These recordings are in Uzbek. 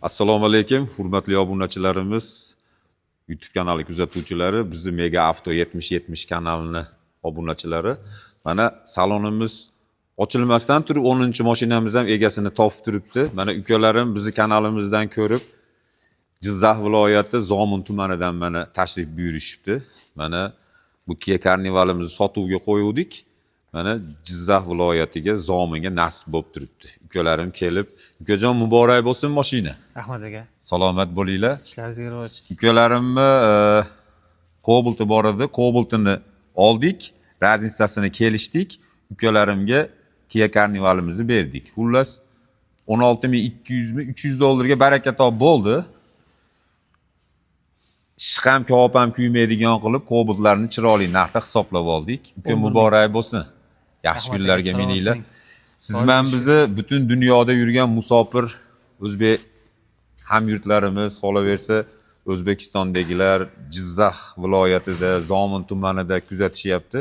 Assalomu alaykum, hurmatli obunachilarimiz, YouTube kanali kuzatuvchilari, bizni Mega Avto 7070 kanalini obunachilari. Mana salonimiz ochilmasdan turib 10-mashinamiz ham egasini topib turibdi. Mana ukalarim bizni kanalimizdan ko'rib Jizzax viloyati Zomin tumanidan mana tashrif buyurishibdi. Mana bu Kia Carnivalimizni sotuvga qo'yuvdik. Mana Jizzax viloyatiga, Zominga nasib bo'lib turibdi. Ukalarim kelib, ukajon, muborak bo'lsin mashina. Rahmat, aka. Salomat bo'linglar. Ishlaringizga rivoj. Ukalarimni Cobalt'i bor edi. Cobalt'ini oldik, разница sini kelishdik. Ukalarimga Kia Carnivalimizni berdik. Xullas, 16 200 mi 300 dollarga baraka top bo'ldi. Ishqam kavob ham kuymaydigan qilib Cobaltlarni chiroyli narxda hisoblab oldik. Uka, muborak bo'lsin. Yaxshi Rahmat, aka, kunlarga salomat mininglar. bo'ling. Siz bilan bizni butun dunyoda yurgan musofir o'zbek hamyurtlarimiz, qolaversa O'zbekistondagilar Jizzax viloyatida, Zomin tumanida kuzatishyapti.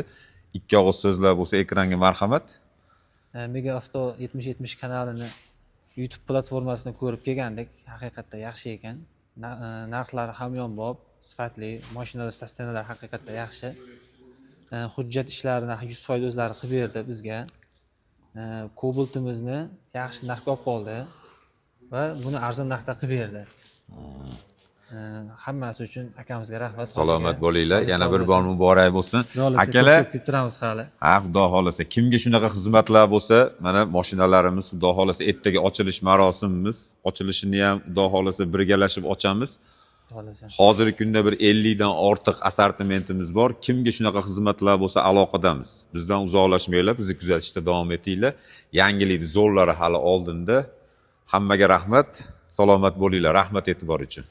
Ikki og'iz so'zlar bo'lsa, ekranga marhamat. Mega Avto 7070 kanalini YouTube platformasini ko'rib kelgandik. Haqiqatda yaxshi ekan. Narxlari hamyonbop, sifatli, mashinalar состояния lari haqiqatda yaxshi. Hujjat ishlarini 100% o'zlari qilib berdi bizga. Cobaltimizni yaxshi narxga olib qoldi va buni arzon narxda qilib berdi. Hammasi uchun akamizga rahmat. Salomat bo'linglar. Sog' Yana bir bo'lsin. bor muborak bo'lsin. Xudo xohlasa, Akalar, ko'p ko'p turamiz hali. Ha, xudo xohlasa, kimga shunaqa xizmatlar bo'lsa, mana mashinalarimiz, xudo xohlasa, ertaga ochilish marosimimiz, ochilishini ham xudo xohlasa birgalashib ochamiz. Xudo xohlasa. Hozirgi kunda bir 50 dan ortiq assortimentimiz bor. Kimga shunaqa xizmatlar bo'lsa, aloqadamiz. Bizdan uzoqlashmanglar, bizni kuzatishda davom etinglar. Yangilikni zo'rlari hali oldinda. Hammaga rahmat. Salomat bo'linglar. Rahmat e'tibor uchun.